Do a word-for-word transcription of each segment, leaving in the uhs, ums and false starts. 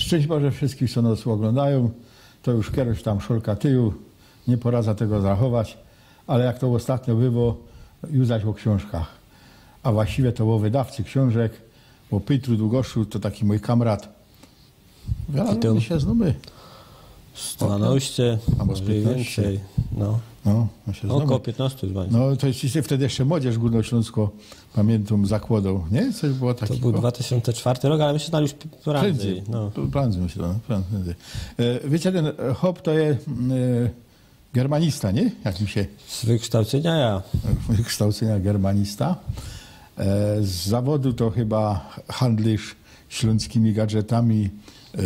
Szczęść Boże wszystkich, co nas oglądają. To już kiedyś tam szolka tyłu, nie poradza tego zrachować, ale jak to ostatnio było, już zaś o książkach. A właściwie to o wydawcy książek, o Pytru Długoszu, to taki mój kamrat. Ja, I to- my się znamy. Z dwanaście, Albo z może i piętnaście. Więcej. No. No, my się znamy. Około piętnaście chyba. No, to jest, wtedy jeszcze Młodzież Górnośląsko, pamiętam, zakładał, nie? Coś było To takiego. Był dwa tysiące czwarty rok, ale my się znali już prędzej. Prędzej, No. prędzej myślę, no, prędzej. E, wiecie, ten chłop to jest e, germanista, nie? Jak mi się Z wykształcenia ja. Wykształcenia germanista. E, z zawodu to chyba handlarz śląskimi gadżetami e,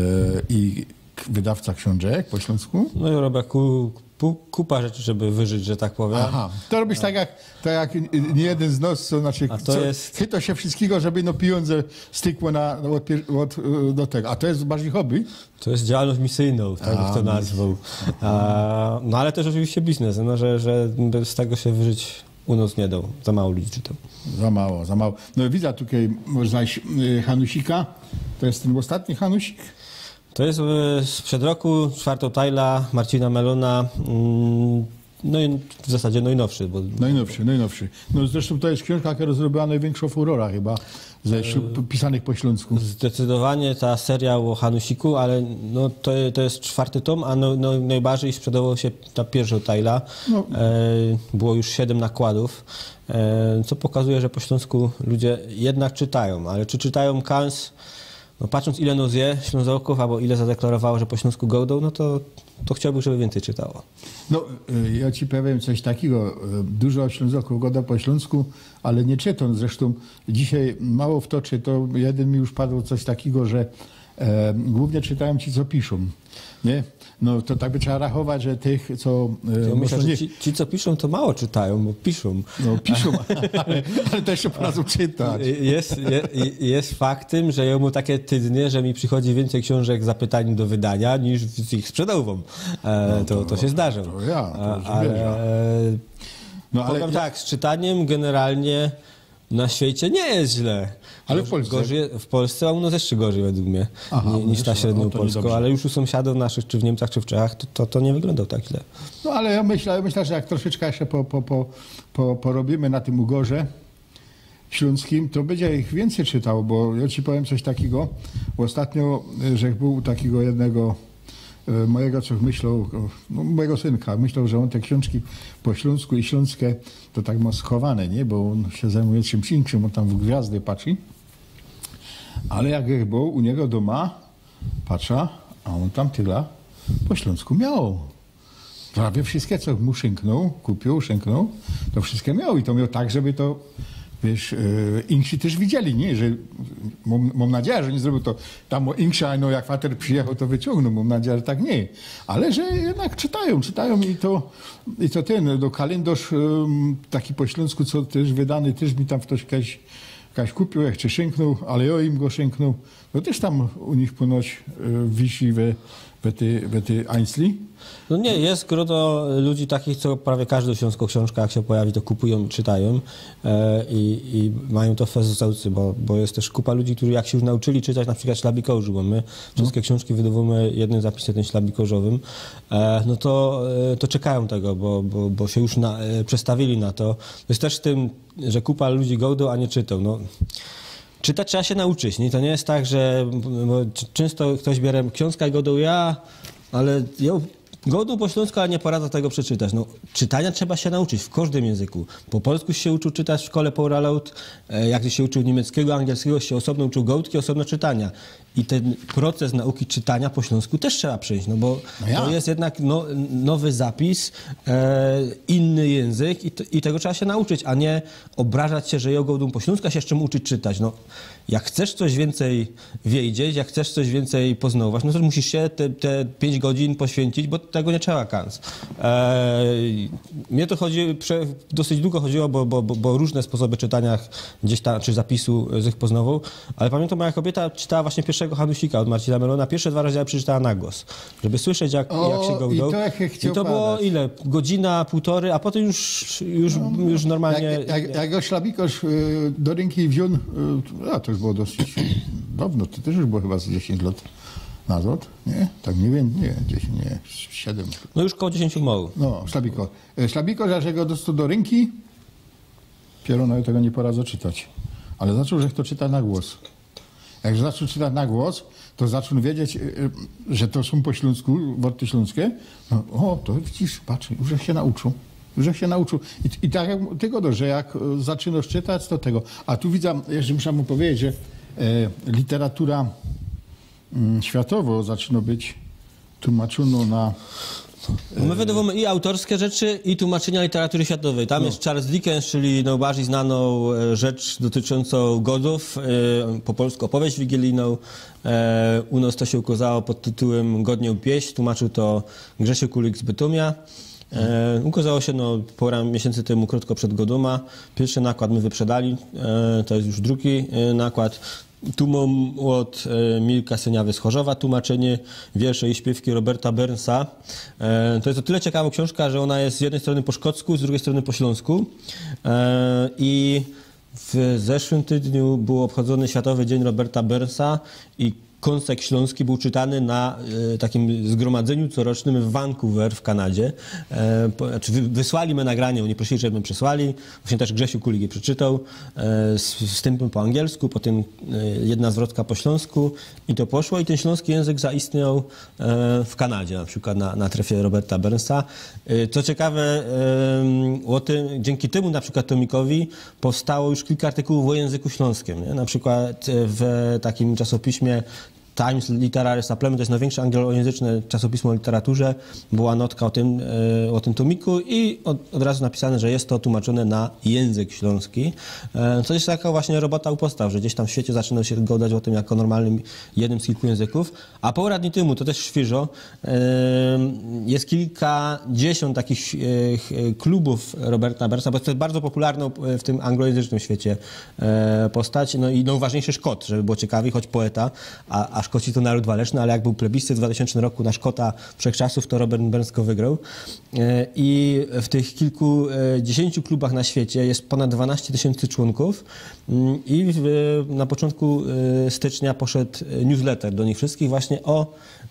i k- wydawca książek po śląsku. No i robię ku, ku, kupa rzeczy, żeby wyżyć, że tak powiem. Aha, to robisz tak jak, tak jak nie jeden z nas, co znaczy, A to co, jest- chyta się wszystkiego, żeby no pieniądze stykło na, od, pier- od, e, do tego. A to jest bardziej hobby? To jest działalność misyjną, tak A, bych to nazwał. A, no ale też oczywiście biznes, no, że, że z tego się wyżyć u nas nie dał. Za mało ludzi czytał. Za mało, za mało. No widzę tutaj zaś e, Hanusika. To jest ten ostatni Hanusik? To jest e, sprzed roku, czwartą tajla Marcina Melona. Mm, no i w zasadzie najnowszy, bo Najnowszy, najnowszy. No zresztą to jest książka, która zrobiła największą furorę chyba ze ślu- pisanych po śląsku. Zdecydowanie ta seria o Hanusiku, ale no to, to jest czwarty tom, a no, no, najbardziej sprzedało się ta pierwsza tajla. No. E, było już siedem nakładów, e, co pokazuje, że po śląsku ludzie jednak czytają, ale czy czytają kans? No patrząc, ile nos je Ślązoków, albo ile zadeklarowało, że po śląsku gołdą, no to, to chciałbym, żeby więcej czytało. No, y, ja ci powiem coś takiego. Y, Dużo Ślązoków gada po śląsku, ale nie czytam. Zresztą dzisiaj mało w to, czy to jeden mi już padło coś takiego, że e, głównie czytają ci, co piszą. Nie? No to tak by trzeba rachować, że tych, co. E, Ja może myślę, że nie, ci, ci, co piszą, to mało czytają, bo piszą. No, piszą, ale, ale to jeszcze poradzą czytać. Jest, je, jest faktem, że ja mam takie tydnie, że mi przychodzi więcej książek z zapytań do wydania niż z ich sprzedawą. E, to, to się zdarza. To ja, to A- już ale wierzę. e, No ale powiem tak, z czytaniem generalnie na świecie nie jest źle. Ale w Polsce? Gorzej, w Polsce, a u nas jeszcze gorzej według mnie Aha, ni- u nas niż na jeszcze, średnią no to Polską, niedobrze. Ale już u sąsiadów naszych, czy w Niemcach, czy w Czechach, to, to, to nie wyglądała tak źle. No ale ja myślę, ja myślę, że jak troszeczkę się po, po, po, po, porobimy na tym ugorze śląskim, to będzie ich więcej czytał, bo ja ci powiem coś takiego. Ostatnio, e, że był takiego jednego e, mojego, co myślał, no, mojego synka, myślał, że on te książki po śląsku i śląskie to tak ma schowane, nie? Bo on się zajmuje czymś innym, on tam w gwiazdy patrzy. Ale jak był u niego doma, patrzę, a on tam tyle po śląsku miał. Prawie wszystkie, co mu szynknął, kupił, szynknął, to wszystkie miał i to miał tak, żeby to, wiesz, e, inni też widzieli, nie? Że mam, mam nadzieję, że nie zrobił to tam inni, no jak fater przyjechał, to wyciągnął, mam nadzieję, że tak nie. Ale że jednak czytają, czytają i to, i to ten, do kalendarz em, taki po śląsku, co też wydany, też mi tam ktoś jakoś, jakoś kupił, jak czy szynknął, ale ja im go szynknął. No też tam u nich ponoć e, wisi we, we ty, we ty Ainsli. No nie, jest grono ludzi takich, co prawie każdą śląską książkę, jak się pojawi, to kupują, czytają e, i, i mają to fest w sercu, bo, bo jest też kupa ludzi, którzy jak się już nauczyli czytać na przykład ślabikożu, bo my wszystkie książki wydawamy jednym zapisem, tym ślabikożowym, e, no to, e, to czekają tego, bo, bo, bo się już na, e, przestawili na to. To jest też tym, że kupa ludzi gołdą, a nie czytał. No. Czytać trzeba się nauczyć. Nie? To nie jest tak, że bo c- często ktoś bierze książkę i godą ja, ale ja godą po śląsku, a nie poradzę tego przeczytać. No, czytania trzeba się nauczyć w każdym języku. Po polsku się uczył czytać w szkole Pooralauth, e, jak się uczył niemieckiego, angielskiego, się osobno uczył gołdki, osobno czytania. I ten proces nauki czytania po śląsku też trzeba przejść, no bo No ja. To jest jednak no, nowy zapis, e, inny język i, t- i tego trzeba się nauczyć, a nie obrażać się, że ja godą po śląsku, a się jeszcze uczyć czytać. No, jak chcesz coś więcej wiedzieć, jak chcesz coś więcej poznawać, no to musisz się te, te pięć godzin poświęcić, bo tego nie trzeba kans. E, mnie to chodzi, prze, dosyć długo chodziło, bo, bo, bo, bo różne sposoby czytania gdzieś tam, czy zapisu z nich poznawał, ale pamiętam, moja kobieta czytała właśnie pierwszego Hanusika od Marcina Melona, pierwsze dwa rozdziały przeczytała na głos, żeby słyszeć, jak, O, jak się gołdą. i to jak ja chciał I to było padać. Ile? Godzina, półtorej, a potem już, już, już normalnie... Jak, jak, jak go ślabikosz y, do ręki wziął, y, a to już było dosyć dawno, to też już było chyba z dziesięć lat. Nazod? Nie? Tak mniyj wiyncie, nie, dziesiyńć, nie, siedym. No już koło dziesiyńciu moł. No, Szlabiko. E, Szlabiko, że go dostoł do rynki, pierōno tego niy poradzã czytać. Ale zaczōn żech to czytać na głos. Jak zaczōn czytać na głos, to zaczōn wiedzieć, e, e, że to sōm po ślōnsku worty ślōnskie. No, o, to widzisz, patrz, już żech sie nauczōł. Już żech sie nauczōł. I, i tak jak ty godosz, że jak e, zaczynŏsz czytać, to tego. A tu widzã, jeszcze muszã mu powiedzieć, że e, literatura mm, światowo zaczynŏ być tłumaczōnŏ na... My wydŏwōmy i autorskie rzeczy, i tłumaczynia literatury światowej. Tam No. Jest Charles Dickens, czyli nojbardzij znanŏ e, rzecz dotyczącŏ godōw, e, po polsku opowieść wigilijnõ. E, u nŏs to sie ukazało pod tytułym Godniã pieśń, tłumaczył to Grzesiu Kulik z Bytōmia. E, ukazało sie no, pŏra miesiyncy tymu, krōtko przed godōma. Piyrszy nakład my wyprzedali, e, to jest już drugi e, nakład. Tu mōm ôd e, Mirka Syniawy z Chorzowa tłumaczynie, wiersze i śpiywki Roberta Burnsa. E, to jest o tyle ciekawŏ ksiōnżka, że ôna jest z jednyj strōny po szkocku, z drugij strōny po ślōnsku. E, I w zeszłym tydniu bōł ôbchodzōny Światowy Dziyń Roberta Burnsa i kōnsek ślōnski bōł czytany na e, takim zgromadzyniu corocznym w Vancouver w Kanadzie. E, po, znaczy wy, wysłali my nagranie, ôni prosili, żeby my przysłali. Właśnie też Grzesiu Kulik je przeczytał e, z wstępem po angielsku, potym e, jedna zwrotka po ślōnsku i to poszło. I tyn ślōnski jynzyk zaistnioł e, w Kanadzie, na przykład na, na trefie Roberta Burnsa. E, co ciekawe, em, ô tym, dziynki tymu na przykład tōmikowi powstało już kilka artykułōw ô jynzyku ślōnskim. Nie? Na przykład e, w takim czasopiśmie Times Literary Supplement, to jest nojwiynkszõ anglojynzycznõ czasopismo ô literaturze, była notka ô tym, e, ô tym tōmiku i ôd, ôd razu napisane, że jest to tłumaczōne na jynzyk ślōnski. E, co jest takŏ właśnie robota u podstaw, że gdzieś tam w świecie zaczynŏ sie godać ô tym jako normalnym, jednym z kilku jynzyków, a pŏra dni tymu, to też świyżo, e, jest kilkadziesiōnt takich e, ch- klubōw Roberta Burnsa, bo to jest bardzo popularnŏ w tym anglojynzycznym świecie e, postać, no i nojważniyjszy Szkot, żeby było ciekawiej, choć poeta, a, a Szkoci to nōrōd waleczny, ale jak bōł plebiscyt w dwa tysiōnce roku na Szkota wszechczasōw, to Robert Burns go wygroł. E, I w tych kilkudziesiōntu klubach na świecie jest ponad dwanaście tysiōncy człōnków. Mm, I w, na poczōntku e, stycznia poszedł e, newsletter do nich wszystkich właśnie ô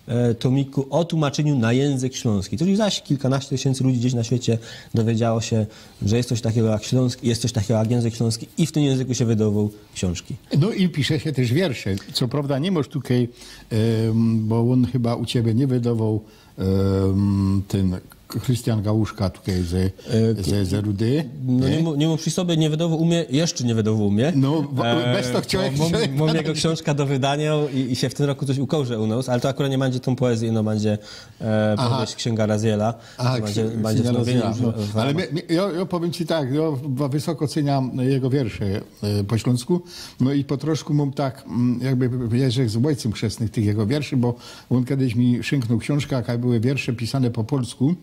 e, tōmiku ô tłumaczyniu na jynzyk ślōnski. Czyli zaś kilkanaście tysiōncy ludzi gdzieś na świecie dowiedziało sie, że jest coś takiego jak ślōnski, jest coś takiego jak jynzyk ślōnski i w tym jynzyku sie wydŏwoł ksiōnżki. No i pisze sie tyż wiersze. Co prŏwda niy mŏsz tukej, em, bo ôn chyba u ciebie niy wydŏwoł em, tyn Krystian Gałuszka tukej ze, E, ze, ze Rudy. No Nie? niy, mōm, niy mōm przi sobie, niy wydŏwoł u mie, jeszcze niy wydŏwoł u mie. No, wa- bez to chciałeś bo mōm, wziōńć. Mōm jego ksiōnżka do wydaniŏ i, i sie w tym roku coś ukoże u nŏs, ale to akurat niy bydzie tōm poezyjnŏ, no bydzie e, Aha. powieść Ksiynga Raziela. A, To bydzie, ksi- bydzie ksiynga wznowienie Raziela, już no. w- w Ale ramach- my, my, jo, jo powiym ci tak, jo wa- wysoko ceniã jego wiersze e, po ślōnsku. No i po troszku mōm tak, mm, jakby wierze z ôjcym chrzestnych tych jego wierszy, bo ôn kejś mi szynknōł ksiōnżka, jak były wiersze pisane po polsku,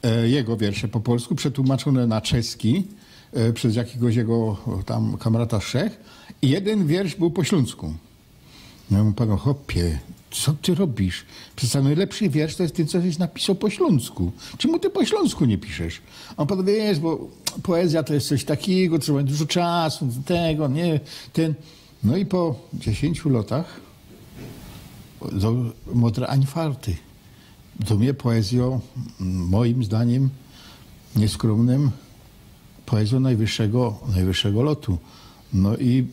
e, jego wiersze po polsku, przetłumaczōne na czeski e, przez jakigoś jego o, tam kamrata z Czech. I jedyn wiersz bōł po ślōnsku. No ja mu padōm, chopie, co ty robisz? Przeca nojlepszy wiersz to jest tyn, co żeś napisoł po ślōnsku. Czymu ty po ślōnsku niy piszesz? A ôn padōm, wiysz, bo poezyjŏ to jest coś takigo, trzeba mieć dużo czasu, tego, niy, tyn. No i po dziesiyńciu lŏtach do, modre anfarty. To mie poezyjŏ, mojim zdaniym, niyskrōmnym, poezyjŏ nojwyższego, nojwyższego lotu. No i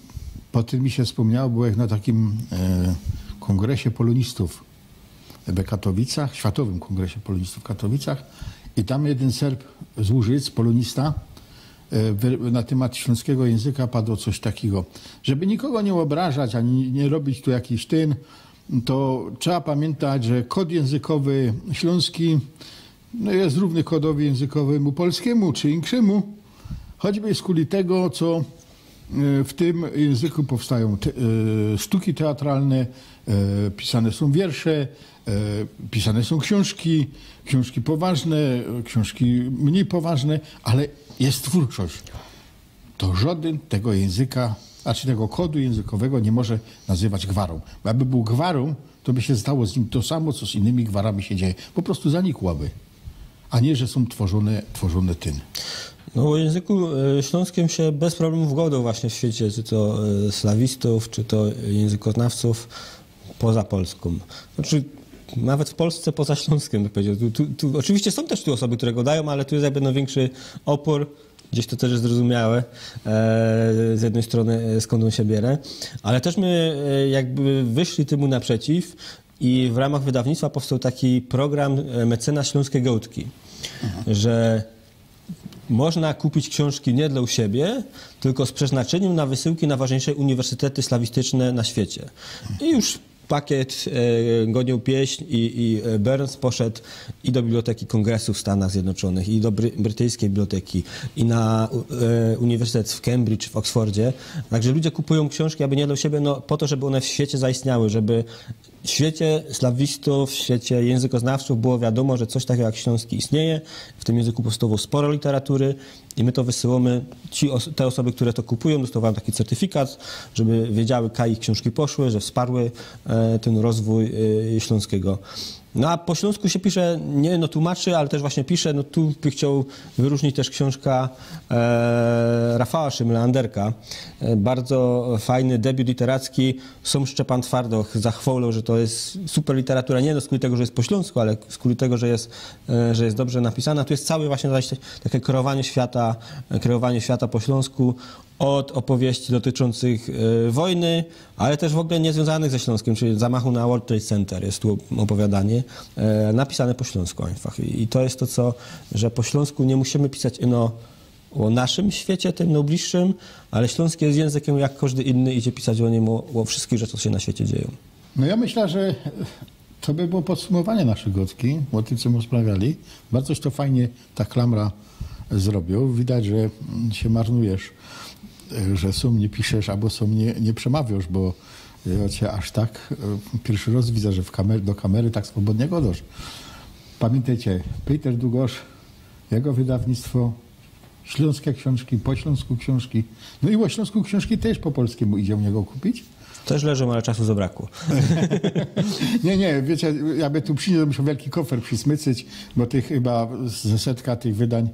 potym mi sie spōmniało, byłech na takim e, kōngresie polōnistōw we Katowicach, Światowym Kōngresie Polōnistōw w Katowicach i tam jedyn Serb z Łużyc, polōnista, e, wy- na tymat ślōnskigo jynzyka padło coś takigo, żeby nikogo niy ôbrażać, ani niy robić tu jakiś tyn, to trzeba pamiyntać, że kod jynzykowy ślōnski no jest rōwny kodowi jynzykowiymu polskimu czy inkszymu, choćby skuli tego, co e, w tym jynzyku powstajōm te, e, sztuki teatralne, e, pisane sōm wiersze, e, pisane sōm ksiōnżki, ksiōnżki poważne, ksiōnżki mniyj poważne, ale jest twōrczość. To żodyn tego jynzyka, znaczy tego kodu jynzykowego niy może nazywać gwarōm. Bo jakby bōł gwarōm, to by sie stało z nim to samo, co z innymi gwarami sie dzieje. Po prostu zanikłaby. A niy, że sōm twōrzōne, twōrzōne tyn. No ô jynzyku e, ślōnskim sie bez problemōw godŏ właśnie w świecie, czy to e, slawistōw, czy to jynzykoznawcōw. poza Polską. Znaczy, nawet w Polsce, poza Śląskiem, bych powiedział. Tu, tu, tu, oczywiście są też tu osoby, które gadają, ale tu jest jakby największy opór. Gdzieś to też jest zrozumiałe e, z jednej strony, e, skąd on się bierze, ale też my e, jakby wyszli temu naprzeciw i w ramach wydawnictwa powstał taki program e, Mecenas Śląskiej Gałtki, że można kupić książki nie dla siebie, tylko z przeznaczeniem na wysyłki na ważniejsze uniwersytety slawisticzne na świecie. I już pakiet e, Gonił Pieśń i, i e, Burns poszedł i do Biblioteki Kongresu w Stanach Zjednoczonych, i do bry, brytyjskiej biblioteki, i na e, Uniwersytet w Cambridge, w Oxfordzie. Także ludzie kupują książki, aby nie dla siebie, no, po to, żeby one w świecie zaistniały, żeby w świecie slawistów, w świecie językoznawców było wiadomo, że coś takiego jak śląski istnieje. W tym języku powstało sporo literatury i my to wysyłamy. Ci, os- te osoby, które to kupują, dostawają taki certyfikat, żeby wiedziały, kaj ich książki poszły, że wsparły e, ten rozwój e, śląskiego. No a po śląsku się pisze, nie no tłumaczy, ale też właśnie pisze, no tu bych chciał wyróżnić też książka e, Rafała Szymla Anderka. E, bardzo fajny debiut literacki. Sam Szczepan Twardoch zachwalał, że to jest super literatura, nie no skuli tego, że jest po śląsku, ale skuli tego, że jest, e, że jest dobrze napisana. Tu jest całe właśnie takie kreowanie świata, kreowanie świata po śląsku, od opowieści dotyczących e, wojny, ale też w ogóle niezwiązanych ze Śląskiem, czyli zamachu na World Trade Center jest tu opowiadanie, e, napisane po śląsku einfach. I, I to jest to, co, że po śląsku nie musimy pisać ino o naszym świecie, tym najbliższym, ale śląski jest językiem jak każdy inny, idzie pisać o nim, o, o wszystkich rzeczach, co się na świecie dzieją. No ja myślę, że to by było podsumowanie naszej gotki, o tym, co my rozprawiali. Bardzo to fajnie ta klamra zrobił. Widać, że się marnujesz, że sum nie piszesz, albo sum nie, nie przemawiasz, bo ja cię aż tak e, pierwszy raz widzę, że w kamer- do kamery tak swobodnie gadasz. Pamiętajcie, Peter Długosz, jego wydawnictwo, śląskie książki, po śląsku książki. No i o śląsku książki też po polskiemu idzie u niego kupić. Też leżą, ale czasu zabrakło. Nie, nie, wiecie, jakby tu przyniósł, to musiał wielki kofer przismycyć, bo tych chyba ze setka tych wydań.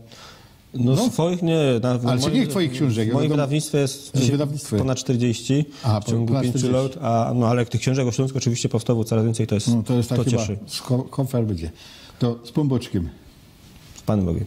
No, swoich nie. Na, Ale czy nie twoich książek, W moim wiadomo. Wydawnictwie jest W wydawnictwie. ponad czterdzieści A, w ciągu ponad pięciu czterdzieści. Lat, a, no ale tych książek o Śląsku oczywiście powstało coraz więcej, to jest, No, to jest tak to chyba, cieszy. Sko- kofer będzie. To z Pąboczkiem. Z Panem Bogiem.